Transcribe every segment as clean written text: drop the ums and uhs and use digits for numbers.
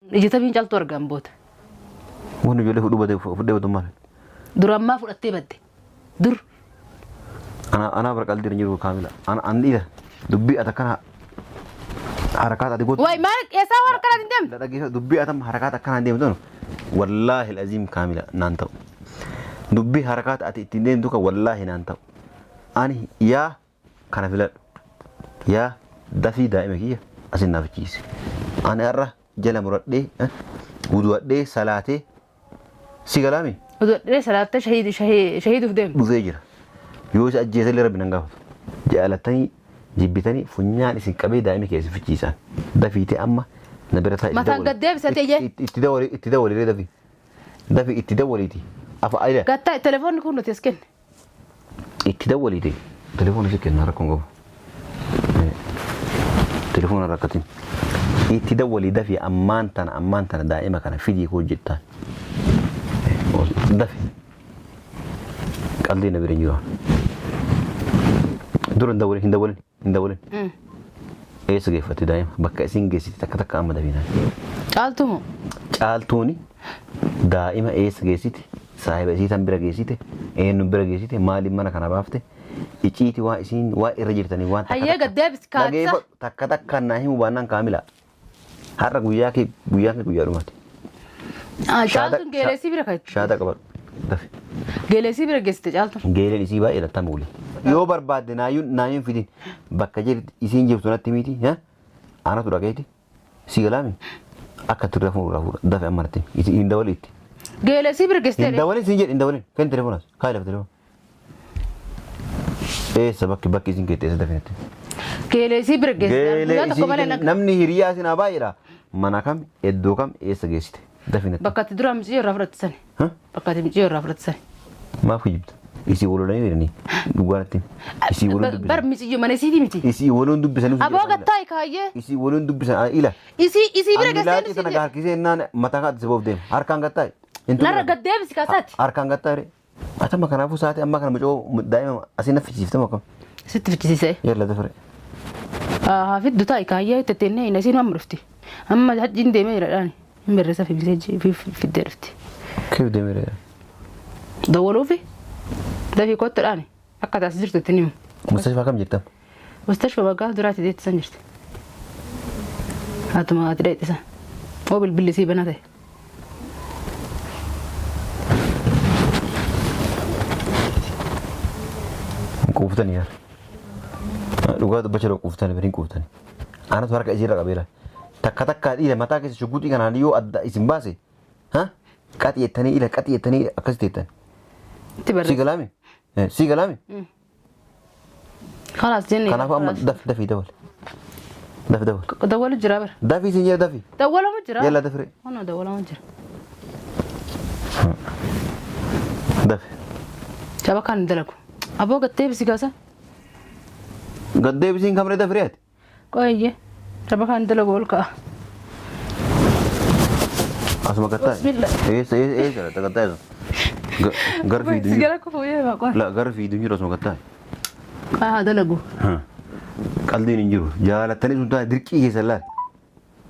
Ija tamiin caaltuu argaan booda. Wanni ijoollee fudhuu bade fudhee badu maal? Dur ammaa fudhattee badde. Dur. Ana anaa bara qalbii hin jiru kaamila. Ana an dhiira dubbii ata kana harakaat ati gootu. Waay maal eessaa waan akkanaatiin hin deemne? La dhageessa dubbii atam harakaat akkanaan deemtu tanu wallaahi aziim kaamila naan ta'u. Dubbii harakaat ati ittiin deemtu kan wallaahi naan ta'u. Ani yaa kana filadhu. Yaa dafii daa'ima kiyya asin naaf ciise. Ani har'a jala muradhee wudu'adhee salaatee si galaami Wudu'adhee salaattee shahiiduuf deemte. Dhufee jira. Yoo isa ajjeesellee rabbi nan gaafatu. Jaalattanii jibbitanii funyaan isin qabee daa'ima kee isin fichiisaan. Dafiitee amma na bira taa'i. Mataan gad deebisate ijee. Itti dawali itti dawali dafii. Dafii itti dawaliiti. Afa ayila. Gattaa telefoonni kun nuti as kenne. Itti dawwaliiti. Telefoona si kenna rakkoon qabu. Telefoona rakkatin. Itti dawwalii dafii ammaan tana ammaan tana daa'ima kana fidii koo jettaan. Dafi. Qalbii na bira hin jiru. Dura hin dawwalin hin dawwalin hin dawwalin. Eessa geeffatte daa'ima? Bakka isin geessite takka takka amma dafinaan. Caaltuu moo? Caaltuuni daa'ima eessa geessite? Saahiba isii tan bira geessite? Eenyu bira geessite? Maaliif mana kana baafte? Iciiti waa isiin waa irra jirtanii waan takka Hayyee takka. gad deebisi kaatisa. Dhageeffadhu takka takkaan naa himu baannaan kaamila. Har'a guyyaa kee guyyaan kee guyyaa dhumaati. Ah, Caaltuun geeleesii bira kan Shaada qabadhu. Dafi. Geeleesii bira geessite caaltuun. Geeleen isii baay'ee lattama wuli. Yoo barbaadde naayyuun naayyuun fidin bakka jirti isiin jirtu natti miti. Anatu dhaqeeti. Si galaami. Akka turre fuula fuula dafi amma natti. Hin dawali itti. Geeleesii bira geessite. Hin dawalin siin jedhe hin dawalin. Kenni telefonas. Kaayi lafa telefoona. Eessa bakki bakki isin keette eessa dafi natti. Geeleesii bira geessite. Geelee Guyyaa tokko isii malee kenni- namni hiriyaa isin haa baay'eedha. Mana kam iddoo kam eessa geessite dafi natti. Bakka itti duraan miciyyoo irraa fudhatte sani. Huh? Bakka itti miciyyoo irraa fudhatte sani. Maaf kijibda? Isii walolanii jiranii dhugaa natti. Isii waloon Bar dubbisan. miciyyoo mana isiitii miti. Isii waloon dubbisan. Aboo gattaayi kaayyee. Isii waloon dubbisan ila. Isii bira Ani geessee laaqii tana harkisee innaan mataa kaatti si boof deema. Harkaan gattaayi. Narra gad deebisi kaasaati. Harkaan gattaayi. Atama kanaafuu sa'aatii ammaa kana mucoo daa'ima asii na fichisiifte moo akkam? Sitti fichisiisee. Yalla dafire. Haa fiddu taa'i kaayyee itti teennee hin asiin amma dhufti. Amma hajjiin deemee jira dhaani. Hin barreessa fi miseejii fi fiddee dhufti. Keef deemee jira. Dawwaluufi dafii kottu dhaani. Akka taas jirtu itti himu. Mustashfaa kam jirtam? Mustashfa baggaa duraatti deetti san jirti. Hatuma ati dheetti san. Oo bilbilli sii banaa ta'e. Quuftanii yaar. Dhugaa dubbachuu dha quuftanii biriin quuftanii. Anatu harka isiirra qabeera. Takka takka dhiira mataa keessa shugguxii kanaan yoo adda isin baase ha qaxi jettanii ila qaxi jettanii akkasitti jettan. Itti Si barreessa. galaami? Si galaami? Kalaas jenne. Kanaafuu amma dafi dafi dawali. Dafi dawali. Dawwalu jira bara. Dafi isin jedha dafi. Dawwalamu jira. Yalla dafire. Ono dawwalamu jira. Dafi. Shabakaan hin dalagu. Aboo gattee bisi gaasa. Gad deebisiin kamree dafire ati. Qoyye. Shabakaan hin dalagu ol ka'a. Asuma gattaa. Bismillah. Eessa eessa eessa gattaa eessa. Gara fiidu Si hin jiru. gara kufu yee baaqoon. La gara fiidu hin jiru asuma gattaa. Haa dalagu. Qaldiin hin jiru. Jaalattanii sun taate dirqii keessa laal.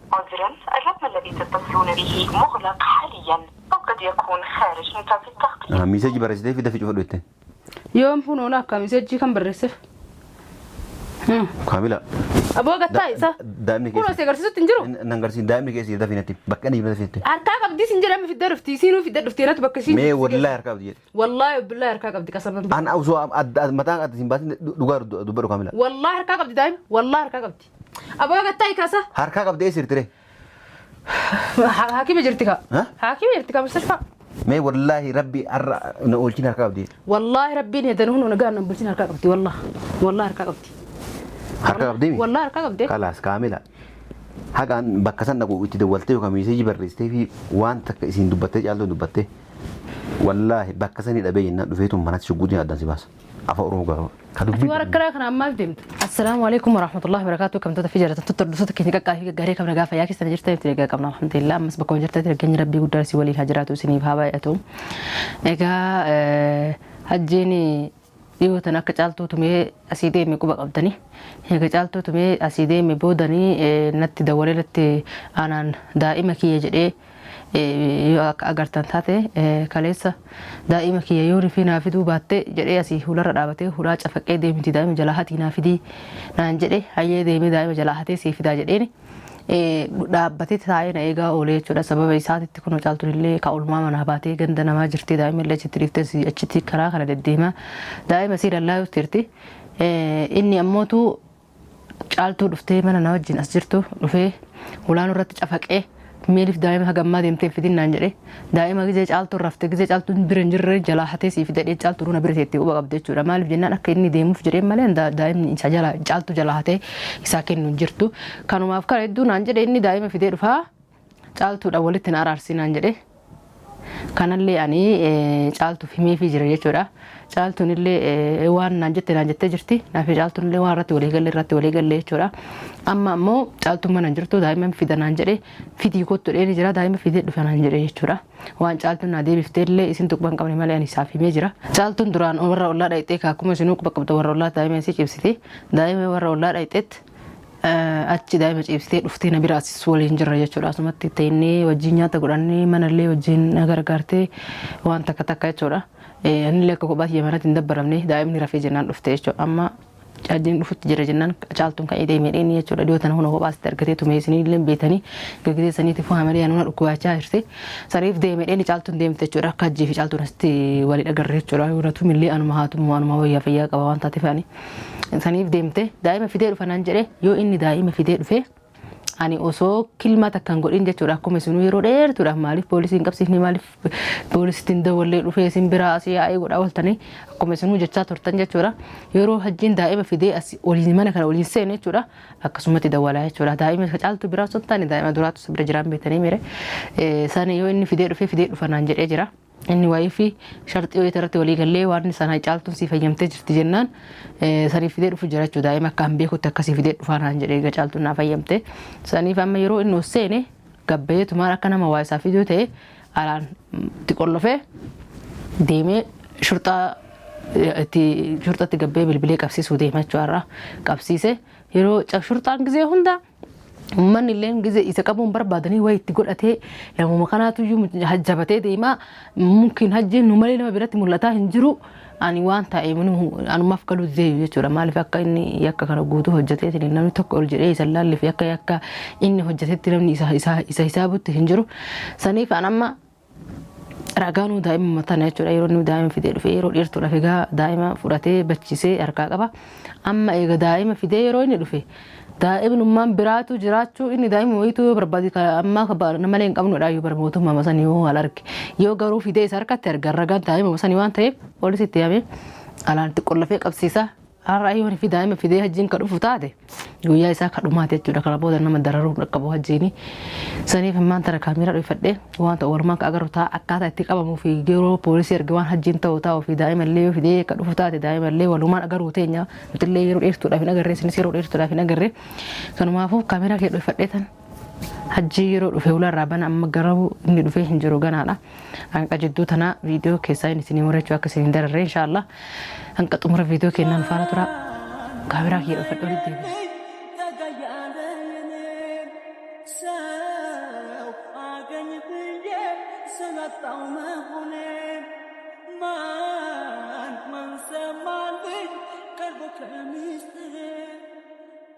عذرا الرقم الذي تتصلون به مغلق حاليا أو قد يكون خارج نطاق التغطية. Miiseeji barreessitee fi dafii cufadhu jettee. Yoom kun oola akka miseejjii kan barreesseef. Kaamila. Aboo gattaa isa. Daa'imni Kun osoo agarsiisutti hin jiru. Nan agarsiin daa'imni keessa dafii natti bakka inni jiru dafii natti. Harkaa qabdi sin jedhame fiddee dhufti isiinuu fiddee dhufti irratti bakka isiin. Mee wallaahi harkaa qabdi jedhe. Wallaahi billaahi harkaa qabdi qasaman. An osoo adda mataan adda sin baasin dhugaa dubbadhu kaamila. Wallaahi harkaa qabdi daa'ima wallaahi harkaa qabdi. Aboo gattaa kaasa. Harkaa qabdi eessa jirti ree? Haakima jirti ka. Ha? Haakima jirti ka mustashfaa. Mee wallaahi rabbi har'a na oolchin harkaa qabdi. Wallaahi rabbiin hedan hunu nagaa nan bulchin harkaa qabdi wallaahi. Wallaahi harkaa qabdi. Harkaa qabdi mi? Wallaahi harkaa qabdi. Kalaas kaamila. Haqaan bakka san dhaqu itti dawwaltee yookaan miiseejii barreessitee fi waan takka isiin dubbattee caaltuun dubbattee wallaahi bakka sanii dhabee jennaan dhufeetu manatti shugguutiin addaan si baasa. Afaan Oromoo gaafama. Ka Ati dubbii waan akkanaa kana ammaaf deemta. Assalaamu alaikum warahmatullahi wabarakatuh. Kamtoota fi jaallatamtoota hordoftoota keenya qaqqaalii fi gaggaarii kam nagaa fayyaa keessan jirtan itti egaa qabna alhamdulillah. Ammas bakkuma jirtanitti nageenyi rabbii guddaa isin waliin haa jiraatu isiniif haa baay'atu. Egaa hajjiin Dhiyoo tan akka Caaltuu tumee asii deeme quba qabdanii. Eega Caaltuu tumee asii deeme boodanii natti dawwalee natti anaan daa'ima kiyya jedhee yoo akka agartan taate kaleessa daa'ima kiyya yoo rifii naa fiduu baatte jedhee asii hularra dhaabatee hulaa cafaqee deemti daa'ima jalaa hatii naa fidii naan jedhe hayyee deemee daa'ima jalaa hatee sii fidaa jedheeni. Dhaabbatee taa'ee na eegaa oolee jechuudha. Sababa isaatitti kunoo Caaltuun illee ka olmaa manaa baatee ganda namaa jirti. Daa'ima illee achitti dhiiftee achitti karaa kana deddeemaa daa'ima sii lallaayuuf jirti. Inni ammootu Caaltuu dhuftee mana na wajjin as jirtu dhufee hulaan irratti cafaqee maaliif daa'ima hagammaa deemtee hin fidin naan jedhe. Daa'ima gizee Caaltuun rafte gizee Caaltuun bira hin jirre jalaa hatee sii fida jedhee Caaltuun na bira teettee quba qabde jechuudha. Maaliif jennaan akka inni deemuuf jedheen malee daa'imni isa jala Caaltuu jalaa hatee isaa kennu hin jirtu. Kanumaaf kana hedduu naan jedhe inni daa'ima fidee dhufaa Caaltuudhaan walitti na araarsii naan jedhe. Kanallee ani Caaltuuf himeefii jira jechuudha. Caaltuun illee waan naan jette naan jettee jirti. Naaf Caaltuun illee waan irratti walii galle irratti walii galle jechuudha. Amma ammoo Caaltuun mana hin jirtu daa'ima fida naan jedhe fidii kottu dheeni jira daa'ima fidee dhufa naan jedhe jechuudha. Waan Caaltuun naa deebiftee illee isin tuqba hin qabne malee ani isaaf himee jira. Caaltuun duraan warra ollaa dhayxee akkuma isinuu quba qabda warra ollaa daa'ima isii cibsiti. Daa'ima warra ollaa dhayxeetti achi daa'ima ciibsitee dhuftee na bira asis waliin jirra jechuudha. Asumatti teennee wajjin nyaata godhannee manallee wajjin na gargaartee waan takka takka jechuudha. Anillee akka kophaa kiyya manatti hin dabbaramne daa'imni rafee jennaan dhufte jechuudha. Amma Hajjiin dhufutti jira jennaan Caaltuun ka'ee deemee dheeni jechuudha. Dhiyoo tana huna kophaa asitti argatee tumee isinillee beetanii gaggisee saniitiif waa malee anuma dhukkubaachaa jirti. Saniif deemee dheeni Caaltuun deemte jechuudha. Akka Hajjii fi Caaltuun asitti walii agarre jechuudha. Yoo na tumillee anuma haa tumu anuma wayyaa fayyaa qaba waan taateef ani. Saniif deemte daa'ima fidee dhufa naan jedhe yoo inni daa'ima fidee dhufe ani osoo kilmaa takka hin godhin jechuudha akkuma isinuu yeroo dheertuudhaaf maaliif poolisii hin qabsiifne maaliif poolisitti hin dawwallee dhufee isin biraa asii yaa'ee godhaa ooltanii akkuma isinuu jechaa turtan jechuudha yeroo Hajjiin daa'ima fidee as waliin mana kana waliin seene jechuudha akkasumatti dawwalaa jechuudha daa'ima Caaltuu biraa osoo hin taane daa'ima duraatu isa bira jiraan beektanii mere sana yoo inni fidee dhufee fidee dhufa naan jedhee jira. Inni waa'ee fi sharxii wayii irratti walii gallee waan sana Caaltuun sii fayyamtee jirti jennaan saniif fidee dhufu jira jechuudha. Daa'ima akka hin beekutti akkasii fidee dhufaa naan jedhee egaa Caaltuun naa fayyamte. Saniif amma yeroo inni ol seene gabbayeetumaan akka nama waa isaa fiduu ta'e alaan itti qollofee deemee shurxaa itti shurxatti gabbee bilbilee qabsiisuu deema jechuudha. Qabsiise yeroo shurxaan gizee hunda Uummanni illee gize isa qabuun barbaadanii wayi itti godhatee namuma kanaatu iyyuu jabatee deemaa mumkin Hajjiin nu malee nama biratti mul'ataa hin jiru. Ani waan taa'e anumaaf galuu dideeyyu jechuudha. Maaliif akka inni yakka kana guutuu hojjeteetiin namni tokko ol jedhee isa laalleef yakka yakka inni hojjetetti namni isa isa isa hisaabutti hin jiru. Saniif an amma ragaanuu daa'ima tana jechuudha. Yeroo inni daa'ima fidee dhufe yeroo dheertuudhaaf egaa daa'ima fudhatee bachisee harkaa qaba. Amma eega daa'ima fidee yeroo inni dhufe daa'imnummaan biraatu jiraachuu inni daa'ima wayituu yoo barbaade ammaa malee hin qabnudha yoo bara mootummaa sanii yoo haala arge yoo garuu fidee isa harkatti argan ragaan daa'ima sanii waan ta'eef poolisii itti yaamee alaan itti qollafee qabsiisa. Har'a yoo fi daa'ima fidee Hajjiin ka dhufu taate guyyaa isaa ka dhumaati jechuudha. Kana booda nama dararuu hin qabu Hajjiini. Saniif ammaan tana kaameeraa dhufadhee waan ta'u walumaan ka agarru ta'a akkaataa itti qabamuu fi yeroo poolisii arge waan Hajjiin ta'u ta'uu fi daa'ima illee yoo fidee ka dhufu taate daa'ima illee walumaan agaruu teenya nutillee yeroo dheertuudhaaf hin agarre isinis yeroo dheertuudhaaf hin agarre. Kanumaafuu kaameeraa kee dhufadhee tan Hajjii yeroo dhufe ulaa irraa bana amma garuu inni dhufee hin jiru ganaadha. Hanqa jidduu tanaa viidiyoo keessaa inni isinii murachuu akka isin hin dararre inshaallah. Hanqa xumura viidiyoo kennaan faana tura. Kaameraa kiyya dhufadhe walitti deebi'a.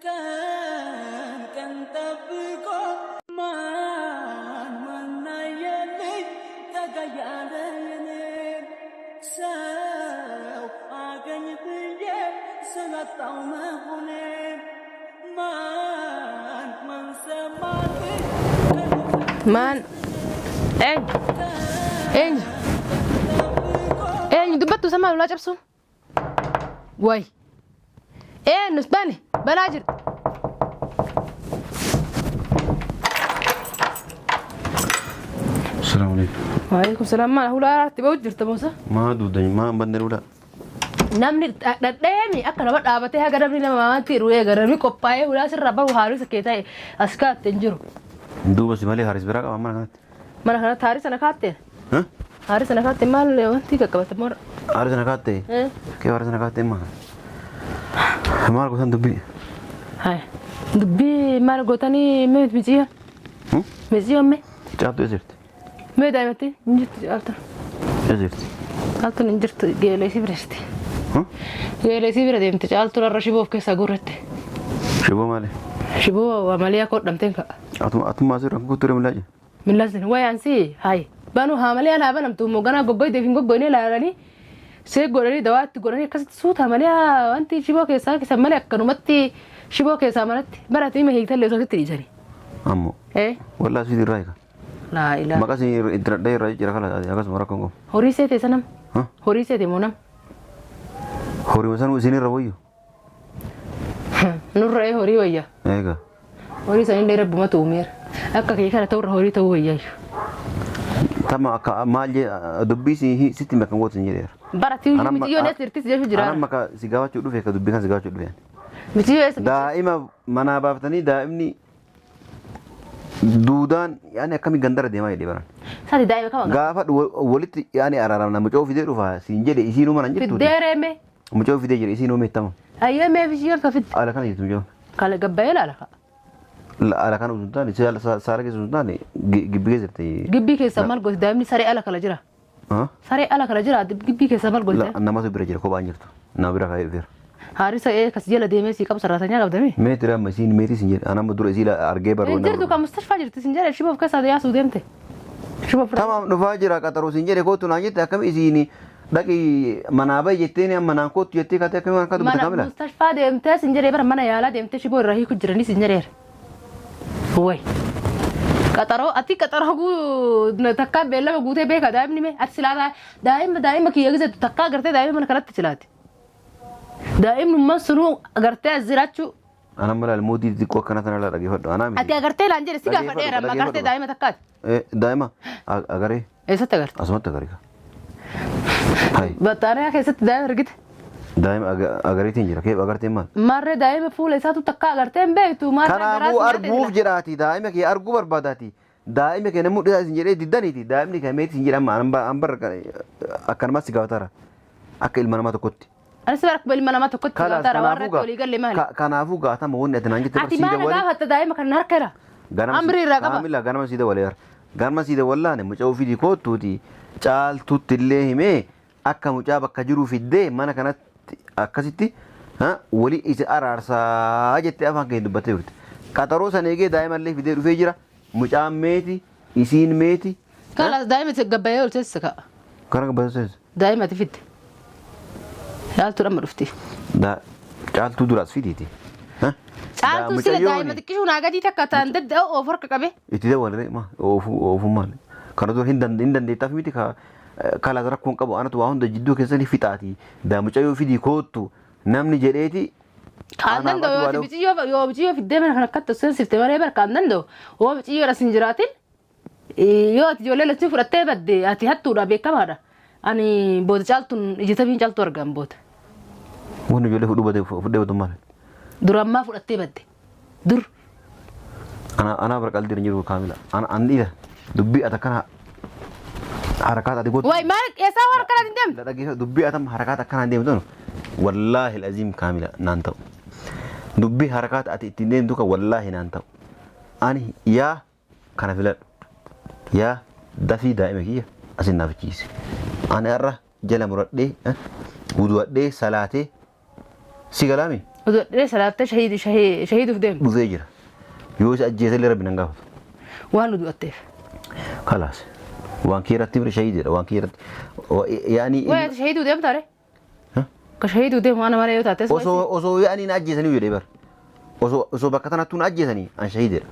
ቀን ቀን ጠብቆ ማን ማናየልኝ ጠጋ ያለ የኔን ሰው አገኝ ብዬ ስላጣው መሆኔን ማን ማን ሰማልኝ? Maan? Eenyu? Eenyu? Eenyu dubbattu sama lolaa cabsuun? Way. Eenyus bani banaa jirti. Salaamu alaikum. Waalaikum salaam maal hulaa irratti ba'u jirta Muusa? Maa duudani maa hin banne ulaa? Namni dhadheemi akka nama dhaabatee haga namni nama maamatti jiru eega namni qophaa'ee hulaa sirraa bahu haalli kee ta'e as kaatte hin jiru. Duuba si malee haaris biraa qaba mana kanatti. Mana kanatti haarii sana kaatteen? Hah? Haarii sana kaatteen maal wanti qaqqabate moo? Aarisa na kaatte. Kee aarisa na kaatte maal? Maal gootan dubbii? Hai. Dubbii maal gootanii mee miciyyoon? Miciyyoon mee? Caaltu eessa jirti? Mee daa'imatti hin jirtu caaltuun. Eessa jirti? Caaltuun hin jirtu geelee si bira jirti. Geelee si bira deemte caaltuun har'a shiboo of keessaa guurratte. Shiboo maali? Shiboo malee akka hodhamteen ka'a. Atuma asirra kan ture millaa jira. Millaasni wayaan si hayi banu haa malee haa banamtu immoo ganaa goggoyteef hin goggoyne ilaalanii see godhanii dawaa itti godhanii akkasitti suuta malee wanti shiboo keessaa keessan malee akkanumatti shiboo keessaa manatti barate hima hiiktallee osoo sitti dhiisanii. Ammoo. Wallaa siit irraa hiika. Laa ilaa. Maqaa isin itti dhadhee irraa jira kala akkasuma rakkoon qabu. Horii seete isa nama. Horii seete moo nama. Horii sanuu isin irra wayyu. Nurra ee horii wayya. Eega. Horii sanillee rabbumatu uumeera. Akka kee kana ta'urra horii ta'uu wayyaayu. Tama akka maal jee dubbii sitti hime kan gootu sin jedheera. Barati miciyyoon eessa jirtis jechuu jira. Anam maka si gaafachuu dhufe ka dubbii kan si gaafachuu dhufe. Miciyyoo eessa? Daa'ima manaa baaftanii daa'imni duudaan yaani akkamii gandara deemaa jedhee baran. Sati daa'ima kama Gaafa walitti yaani araaramna mucoo fidee dhufa siin jedhe isiinuu mana hin jirtu. Fiddee reeme. Mucoo fidee jira isiinuu meettama. Ayyee mee miciyyoon ka fidde. Ala kana jirtu mucoon. Kala gabbayee laala ka. Ala kana osoo hin taane saala keessa osoo hin taane gibbii keessa jirti. Gibbii keessa maal gooti daa'imni saree ala kala jira. Saree ala kala jira gibbii keessa maal gooti? Namatu bira jira kophaan jirtu. Nama bira kaa'ee dhufeera. Haarisa ee kas jala deemee sii qabu saraatanyaa qabdami. Meetira amma isiin meetii siin jedhe anamma dura isii argee baruu. Hin jirtu kan mustashfaa jirti sin jedhe shiboo of keessaa yaasuu deemte. Shiboo fudhate. Tamaam dhufaa jira qaxaruu siin jedhe kootu naan jette akkami isiin dhaqi manaa bahi jetteen amma naan kootu jettee kaatee akkamii waan akka dubbata Mana kaamila. mustashfaa deemtee sin jedhee bara mana yaalaa deemtee shiboo irraa hiiku jiranii sin jedheera. Way. Qaxaroo ati qaxaroo guu takkaa beellama guutee beeka daa'imni mee ati silaa daa'ima daa'ima kiyya gizeetu takkaa agartee daa'ima mana kanatti silaati. Daa'imnummaan sunuu agartee as jiraachuu Anamma laal mootii xixiqqoo akkana tana laa dhaggeeffadhu anaa miti. Ati agartee laan jedhe si gaafadheera amma agartee daa'ima takkaati. Daa'ima agaree. Eessatti agarte? Asumatti agaree. Hai. Battaariyaa keessatti daa'ima argite. Daa'ima agareetiin jira kee agarteen maal? Maarree daa'ima fuula isaatu takkaa agartee hin beektu maarree garaa Kanaafuu si nyaate arguuf sila. jedhaati daa'ima kee arguu barbaadaati. Daa'ima kee namni dhiyaa isin jedhee diddaniiti daa'imni kee meetii isin jedhama an barra akkanumas si gaafataara akka ilma namaa tokkotti. Anis bara akkuma ilma namaa tokkotti gaafataara waan irratti walii galle maali? Kanaafuu gaatama wanni ati naan jette Ati maal gaafatta daa'ima kana harka jira? Amrii irraa qaba. Kaamila ganama sii dabalee jira. Ganama sii dabalaan mucaa ofii kootuuti caaltuutti illee himee akka mucaa bakka jiru fiddee mana kanatti akkasitti walii isa araarsaa jettee afaan kee dubbattee turte. Qaxaroo sana eegee daa'imallee fidee dhufee jira. Mucaan meeti isiin meeti. Kalaas daa'ima gabbayee ol seessa ka'a. Kana gabbaasee. Daa'ima ati fidde. Caaltuu amma dhufti. Caaltuu duraas fidiiti. Caaltuu sila daa'ima xiqqishuu naa gadii takka ta'an dadda of harka qabe. Itti dabalee ma oofuu oofuu maali? Kana dura hin dandeettaaf miti kalaas rakkoon qabu anatu waa hunda jidduu keessanii fixaati. Mucayyoo fidii koottu namni jedheeti. Kaan danda'u yoo miciyyoo yoo miciyyoo fiddee mana kana akkatti seensifte malee bara kaan danda'u yoo miciyyoo as hin jiraatin yoo ati ijoollee lachuu fudhattee badde ati hattuudha beekamaadha. Ani booda caaltuun ija tabiin caaltuu argan booda. Wanni ijoollee fudhuu badde fudhee baddu maali? Dur ammaa fudhattee badde. Dur. Ana bara qalbii hin jiru kaamila. Ana an dhiira dubbii ati akkana harakaat ati gootu. Wayi maal eessaa waan akkanaa hin deemne? Dhaggeeffadhu dubbii ati harakaat akkanaa deemtu tunu wallaahi alazim kaamila naan ta'u. Dubbii harakaat ati ittiin deemtu kan wallaahi naan ta'u. Ani yaa kana filadhu. Yaa dafii daa'ima kiyya asin naaf ciise. Ani har'a jala muradhee wudu'adhee salaatee si galaami. Wudu'adhee salaattee shahiiduuf deemte. Dhufee jira. Yoo isa ajjeesellee rabbi nan gaafatu. Waan wudu'atteef. Kalaas. Waan kee irratti bira shahiididha. Waan kee irratti. Yaani. Wayi ati shahiiduu deemta ree? Ka shahiiduu deemu ana malee yoo taate. Osoo yaani na ajjeesanii jedhee bara. Osoo bakka tanattuu na ajjeesanii an shahiididha.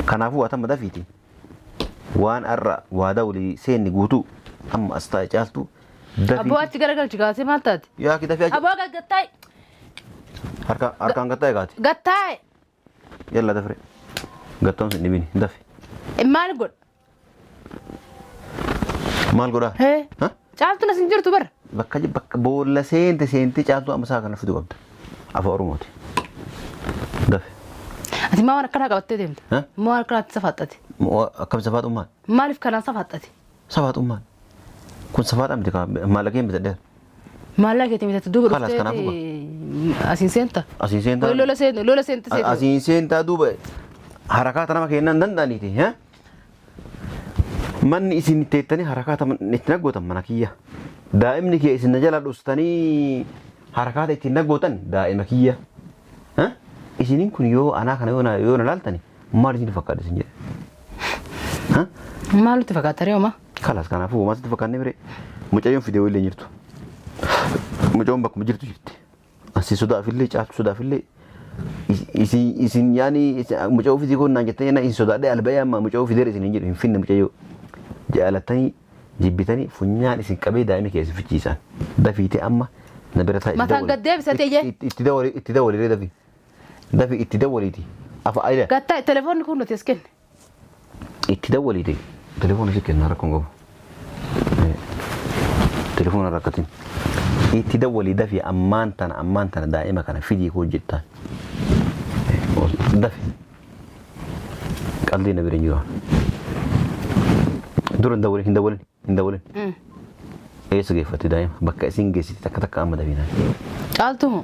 Kanaafuu ati amma dafiiti. Waan har'a waadaa walii seenni guutuu amma as taa'e caaltu dafii. Abboo achi garagalchi kaasee maal taate? Yaa ki dafii achi. Abboo gattaa'e. Harkaan gattaa'e kaate. Gattaa'e. Yalla dafre. Gattoon sin dhibini dafi. Maal godha? Maal godhaa? Hee. Caaltuun as hin jirtu bara. Bakka bakka boolla seente seente caaltuu amma isaa kana fiduu qabda. Afaan Oromooti. Dafi. Ati maa waan akkanaa qabattee deemta? Maa waan akkanaatti safaaxxate? Akkam safaaxummaan? Maaliif kanaan safaaxxate? Safaaxummaan. Kun safaadhaa miti kaa maallaqeen bitadheera. Maallaqa keetiin bitatu duuba Kalaas kanaafuu dhuftee asiin seenta. Asiin seentaa. Wayi lola seente lola seente seente. Asiin seentaa duuba harakaata nama kennaan danda'aniiti. Manni isin teettanii harakaata itti naggootan mana kiyya. Daa'imni kee isin na jala dhustanii harakaata ittiin naggootan daa'ima kiyya. Isiniin kun yoo anaa kana yoo na laaltani maal isin fakkaata isin jedhe. Maal nutti fakkaata ree homaa? Kalaas kanaafuu homaa sitti fakkaanne bire mucayyoon fidee wayillee hin jirtu. Mucayyoon bakkuma jirtu jirti. Asii sodaafillee caaltu sodaafillee isin yaani mucayyoo fidii koo naan jettanii isin sodaadhee alba'ee amma mucayyoo fideera isin hin jedhu hin finne mucayyoo. Jaalatanii jibbitanii funyaan isin qabee daa'ima keessa fichiisan. Dafiitee amma na bira taa'e. Mataan gad deebisate iyyee. Itti dawali itti dawali dafi. Dafi itti dawaliiti. Afa ayila. Gattaa telefoonni kun nuti as kenne. Itti dawwaliiti. Telefoona si kenna rakkoon qabu. Telefoona rakkatin. Itti dawwalii dafi ammaan tana daa'ima kana fidii koo jettaan. Dafi. Qalbii na bira hin jiru. Dura hin dawwalin hin dawwalin hin dawwalin. Eessa geeffatte daa'ima? Bakka isin geessite takka takka amma dafinaan. Caaltuu moo?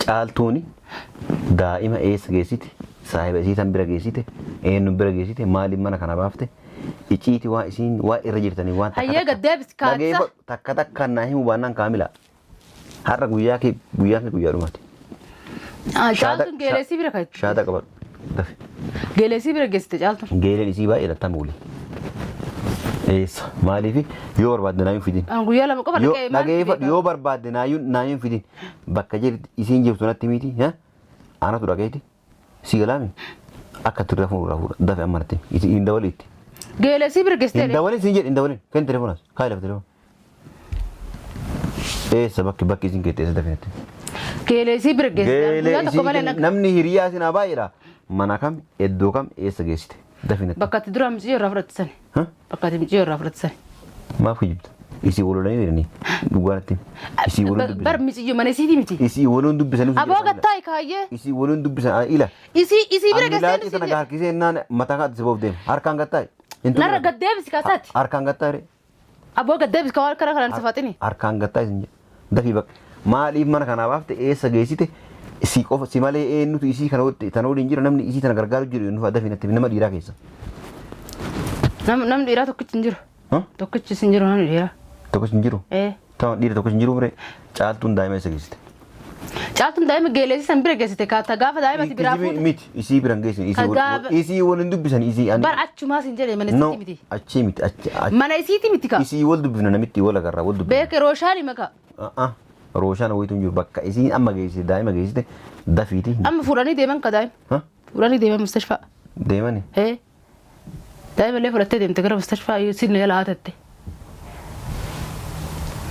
Caaltuuni daa'ima eessa geessite? Saahiba isii tan bira geessite? Eenyu bira geessite? Maaliif mana kana baafte? Iciiti waa isiin waa irra jirtanii waan takka Hayyee gad deebisi kaatisa. Dhageeffadhu takka takkaan naa himu baannaan kaamila. Har'a guyyaa kee guyyaan kee guyyaa dhumaati. Caaltuun geeleesii bira kan. Shaada qabadhu. Dafi. Geeleesii bira geessite caaltuun. Geeleen isii baay'ee lattama wuli. Eessa maaliif yoo barbaadde naayyuun fidin. An guyyaa lama qofa Yoo dhaqee maal dhageeffadhu yoo barbaadde naayyuun fidin. Bakka jirti isiin jirtu natti miti. Anatu dhaqeeti. Si galaami. Akka turre fuula fuula dafi amma natti hin dawaliitti. Geeleesii bira geessite. Hin dawalin siin jedhe hin dawalin. Kenni telefoonas. Kaayi lafa telefoona. Eessa bakki bakki isin keette eessa dafi natti. Geeleesii bira geessite. Geelee Guyyaa tokko malee isiin naqa. namni hiriyaa isin haa baay'eedha. Mana kam iddoo kam eessa geessite dafi natti. Bakka ati dura micciyoo irraa fudhattisani. Bakka ati micciyoo irraa fudhattisani. Maaf kijibta? Isii walolanii jiranii dhugaa natti. Isii waluun Bar dubbisan. micciyoo mana isiitii miti. Isii waluun dubbisan. Aboo gattaayi kaayyee. Isii waluun dubbisan ila. Isii bira Ani geessite laaqii tana harkisee naan mataa kan adda boof deema. Harkaan gattaayi. Narra gad deebisi kaasaati. Harkaan gattaayi. Aboo gad deebisi ka waan kana kanaan sifaxini. Harkaan gattaayi isin jedhe. Dafii bakka. Maaliif mana kanaa baafte eessa geessite si qofa si malee eenyutu isii kana tana waliin jira namni isii tana gargaaru jiru eenyu fa'a dafii natti nama dhiiraa keessa. Namni dhiiraa tokkichi hin jiru. Tokkichi hin jiru namni dhiiraa. Tokkichi hin jiru. Ta'u dhiira tokkichi hin jiru bire caaltuun daa'ima eessa geessite. Caaltuun daa'ima geeleesii san bira geessite kaata gaafa daa'ima si biraa fuute. Miti isii bira hin geessine isii waliin dubbisan isii ani. Bar achumaa sin jedhe mana No isiitii miti. achii miti achi. Mana isiitii miti ka. Isii wal dubbifna namitti wal agarraa wal dubbifna. Beeke rooshaani maka. Rooshaan wayitu hin jiru bakka isiin amma geessite daa'ima geessite dafiiti. Amma fuudhanii deeman ka daa'ima. Fuudhanii deeman mustashfaa. Deemani. Daa'ima illee fudhattee deemte gara mustashfaa sinni jala haatatte.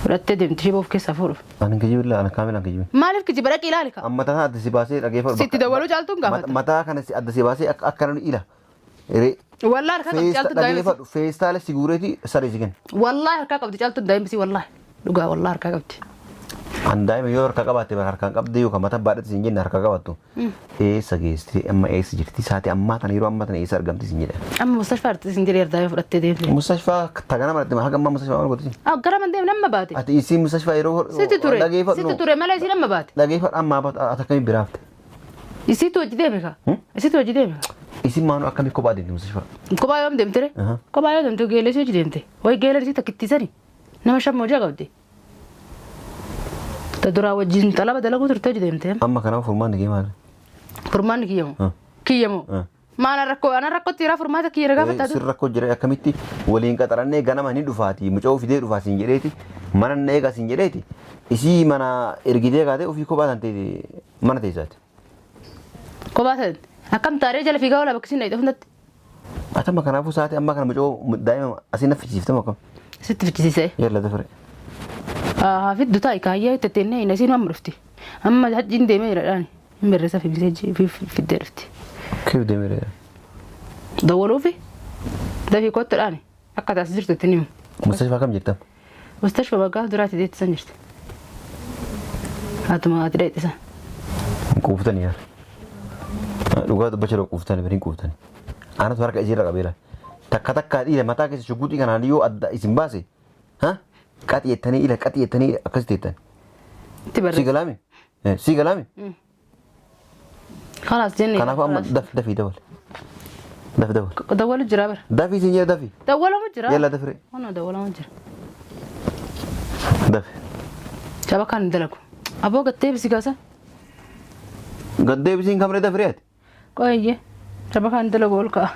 Fudhattee deemte shiboo of keessaa fuudhuuf. Ani kijibilla ana kaamilaan kijibin. Maaliif kijiba dhaqi ilaali ka. Amma mataa adda si baasee dhageeffadhu. Sitti dawwaluu caaltuun gaafata. Mataa kana adda si baasee akka namni ila. Wallaahi harkaa qabdi caaltuun daa'ima. Dhageeffadhu feestaala si guureeti saree si kenna. Wallaahi harkaa qabdi caaltuun daa'ima si wallaahi. Dhugaa wallaahi harkaa qabdi. An daa'ima yoo harkaa qabaatte bara harkaan qabdee yookaan mataa baadhatti siin jenne harkaa qabaattu. Eessa geessite amma eessa jirti sa'aatii ammaa tana yeroo ammaa tana eessa argamti siin jedhe. Amma mustashfaa jirti siin jedhee daa'ima fudhattee deemte. Mustashfaa tagana maratti haga ammaa mustashfaa maal goote? Gara man deemne amma baate. Ati isiin mustashfaa yeroo Sitti ture sitti ture malee isiin amma baate. Dhageeffadhu ammaa baatu ati akkamii biraafte? Isiitu hojii deeme ka. Isiitu hojii deeme ka. Isin maanuu akkamii kophaa deemte mustashfaa? Kophaa yoom deemte re? Kophaa yoo deemte geeleesii hojii deemte. Wayi geeleesii takkittiisani nama shan hojii qabdi. Ta duraa wajjin xalaba dalaguu turte hojii deemte. Amma kanaaf furmaanni kee maali? Furmaanni kiyyamoo? Kiyyamoo? Maana rakkoo ana rakkootti jira furmaata kiyya gaafataa Sir rakkoo jira akkamitti waliin qaxarannee ganama ni dhufaati mucaa fidee dhufaa siin jedheeti mana na eegaa siin jedheeti isii mana ergitee kaatee ofii kophaa tan ta'e mana teessaati. Kophaa ta'e akkam taaree jala fiigaa oola bakki siin dhayxe hundatti. Ati amma kanaafuu sa'aatii ammaa kana mucaa daa'ima asii na fichisiiftama akkam? Sitti fichisiisee. Yalla dafare. Haa fiddu taa'i kaayyaa itti teennee hin asiin amma dhufti. Amma hajjiin deemee jira dhaani. Hin barreessa fi miseejii fiddee dhufti. Keef deemee jira. Dawwaluufi dafii kottu dhaani akka taas jirtu itti himu. Mustashfaa kam jirta? Mustashfaa bakka duraatti deettisan jirti. Haatuma haati dheettisan. Quuftanii yaala. Dhugaa dubbachuu quuftanii biriin quuftanii. Anatu harka isiirra qabeera. Takka takka dhiira mataa keessa shuguxii kanaan yoo adda isin baase. Qaxi jettanii ila qaxi jettanii akkas teettan. Itti barreessa. Si galaami? Si galaami? Kalaas jenne. Kanaafuu amma dafi dafi dawal. Dafi dawal. Dawwalu jira bara. Dafi siin jedha dafi. Dawwalamu jira. Yalla dafire. Hono dawwalamu jira. Dafi. Shabakaan hin dalagu. Aboo gattee bisi gaasa. Gaddee bisiin kamree dafire ati. Qoyye. Shabakaan hin dalagu ol ka'a.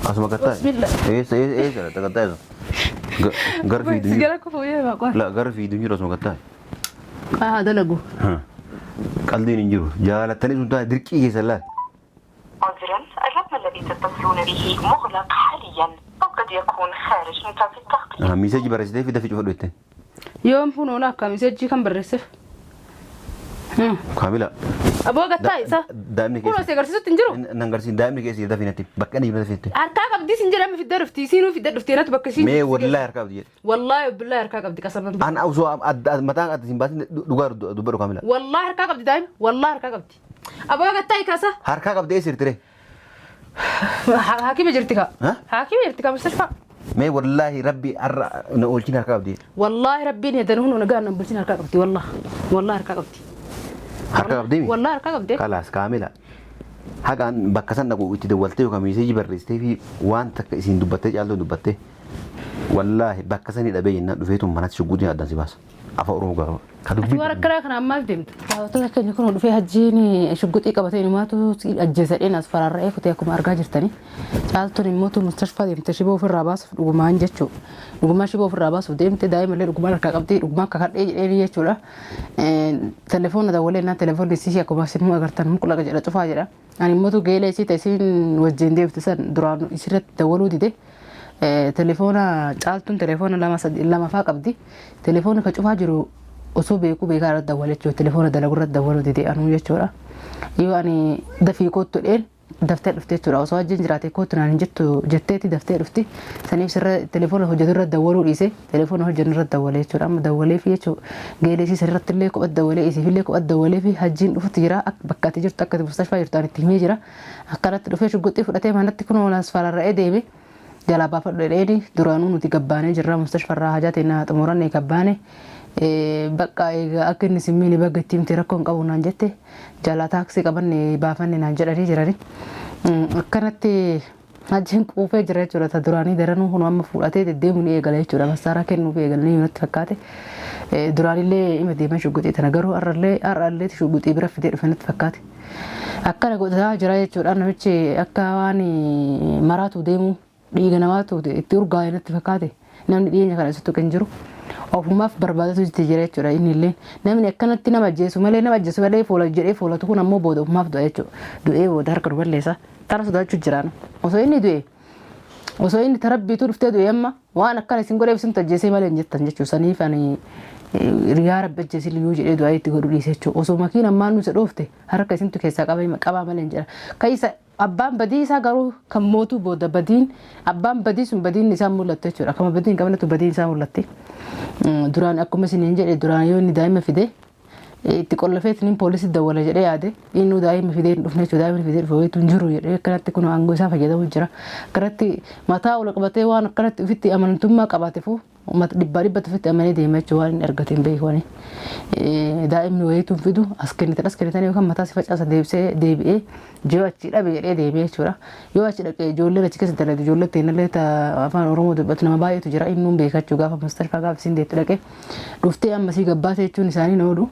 Asuma gattaa. Bismillah. Eessa eessa eessa gattaa eessa. Gara fiidu Si hin jiru. gara kufu yee maqaa. La gara fiidu hin jiru asuma gattaa. Haa dalagu. Qaldiin hin jiru. Jaalattanii sun taate dirqii keessa laal. عذرا، الرقم الذي تتصلون به مغلق حاليا أو قد يكون خارج نطاق التغطية. Miiseeji barreessitee fi dafii cufadhu jetteen. Yoom kun oola akka miseejjii kan barreesseef. Kaamila. Aboo gattaa isa. Daa'imni Kun keessa. osoo agarsiisutti hin jiru. Nan agarsiisin daa'imni keessa dafii natti bakka inni jiru dafii natti. Harkaa qabdii sin jedhame fiddee dhufti. Isiinuu fiddee dhufti natti bakka isiin. Mee wallaahi harkaa qabdi jedhe. Wallaahi billaahi harkaa qabdi qasaman. An osoo mataan adda sin baasin dhugaa dubbadhu Kaamila. Wallaahi harkaa qabdi daa'ima. Wallaahi harkaa qabdi. Aboo gattaa kaasa. Harkaa qabdi eessa jirti ree? Haakima jirti kaa. Ha? Haakima jirti kaa mustashfaa. Mee wallaahi rabbi har'a na oolchin harkaa qabdi. Wallaahi rabbiin hedan hun nagaa nan bulchin harkaa qabdi wallaahi. Wallaahi harkaa qabdi. Harkaa qabdi mi? Wallaahi harkaa qabdi. Kalaas Kaamila. Haqaan bakka san dhaqu itti dawwaltee yookaan miiseeji barreessitee fi waan takka isiin dubbattee caaltuu dubbattee wallaahi bakka sanii dhabee jennaan dhufeetu manatti shugguutiin addaan si baasa. Afaan Oromoo gaafama. Ka Ati dubbii waan akkanaa kana ammaaf deemta. Daawwattoota keenya kun dhufee hajjiin shugguxii qabatee inumaatu ajjeesadheen as faraarra'ee kutee akkuma argaa jirtani. Caaltuun immoo mustashfaa deemte shiboo ofirraa baasuuf dhugumaan jechuudha. Dhugumaan shiboo ofirraa baasuuf deemte daa'ima dhugumaan harkaa qabdii dhugumaan kakadhee jedhee jechuudha. Telefoona dawwalee naan telefoonni isii akkuma isin agartan muqlaqa jedha cufaa jedha. Ani immoo geelee isii ta'e isiin wajjin deemte san duraan isirratti dawwaluu dide. Telefoona caaltuun telefoona lama lama faa qabdi. Telefoona ka cufaa jiru osoo beekuu beekaa irratti dawwale jechuudha. Telefoona dalagu irratti dawwaluu dide anuu jechuudha. Yoo ani dafii kottu dheen daftee dhufte jechuudha. Osoo wajjin jiraate kottu naan hin jettu jetteeti daftee dhufti. Saniif sirra telefoona hojjetu irratti dawwaluu dhiise telefoona hojjennu irratti dawwalee jechuudha. Amma dawwalee fi jechuudha. Geelee isii sirratti illee kophatti dawwalee isiif illee kophatti dawwalee fi hajjiin dhufutti jira. Bakka ati jirtu akka ati mustashfaa jirtu ani itti himee jira. Akkanatti dhufee shugguxii fudhatee manatti kun olaas fararra'ee deeme. Jalaa baafadhu dheedhi duraanuu nuti gabbaanee jirra mustashfarraa hajaa teennaa xumuranne gabbaane bakka egaa akka inni simmiini bagga itti himte rakkoo hin qabu naan jette jalaa taaksii qabanne baafanne naan jedhanii jirani. Akkanatti hajjiin quufee jira jechuudha. Ta duraanii daranuu kun amma fuudhatee deddeemuu ni eegala jechuudha. Massaaraa kennuuf eegalanii natti fakkaate. Duraanillee ima deeman shugguxii tana garuu har'allee shugguxii bira fidee dhufe natti fakkaate. Akkana godhataa jira jechuudha. Namichi akka waan maraatu deemu dhiiga namaatu itti urgaa'e natti fakkaate. Namni dhiyeenya kana isatti kan jiru ofumaaf barbaadatu itti jira jechuudha. Inni illee namni akkanatti nama ajjeesu malee nama ajjeesu malee fuula jedhee fuulatu kun ammoo booda ofumaaf du'a jechuudha. Du'ee booda harka nu balleessa. Tana sodaachuu jiraana. Osoo inni du'e osoo inni tarabbiitu dhuftee du'e amma waan akkana isin godheef isin ajjeesee malee hin jettan jechuudha. Saniif ani riyaa rabbi ajjeesii liyyuu jedhee du'aa itti godhu dhiise jechuudha. Osoo makiin ammaan nu isa dhoofte harka isintu keessaa qabaa malee hin jedha. Kan isa abbaan badii isaa garuu kan mootuu booda badiin abbaan badii sun badiin isaa mul'attu jechuudha. Akkuma badiin qabnatu badiin isaa mul'atti. Duraan akkuma isiniin jedhe duraan yoo inni daa'ima fide itti qollafeetiin poolisii dawwala jedhee yaade inni daa'ima fidee hin dhufne jechuudha. Daa'imni fidee dhufe wayitu hin jiru jedhee akkanatti kun aangoo isaa fayyadamu jira. Akkanatti mataa ol qabatee waan akkanatti ofitti amanamtummaa qabaatefu dhibbaa dhibbatti ofitti amanee deema jechuudha waan inni argate hin beeku. Daa'imni wayitu hin fidu as kennitan as kennitan yookaan mataa si facaasa deebisee deebi'ee jiru achi dhabe jedhee deemee jechuudha. Yoo achi dhaqee ijoolleen achi keessa dalagdu ijoollee ta'inallee afaan Oromoo dubbatu nama baay'eetu jira inni hin beeka jechuudha gaafa mustashfaa gaafa isiin deettu dhaqee dhuftee ammasii gabbaate jechuun isaanii na oolu.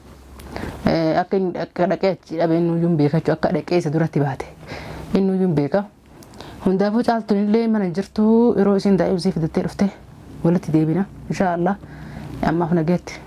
Akka inni akka dhaqee achi dhabe inni iyyuu hin beeka jechuudha akka dhaqee isa duratti baate inni iyyuu hin beeka. Hundaafuu caaltuun illee mana jirtu yeroo isiin daa'imsii fidattee dhufte walitti deebina inshaallah ammaaf nageetti.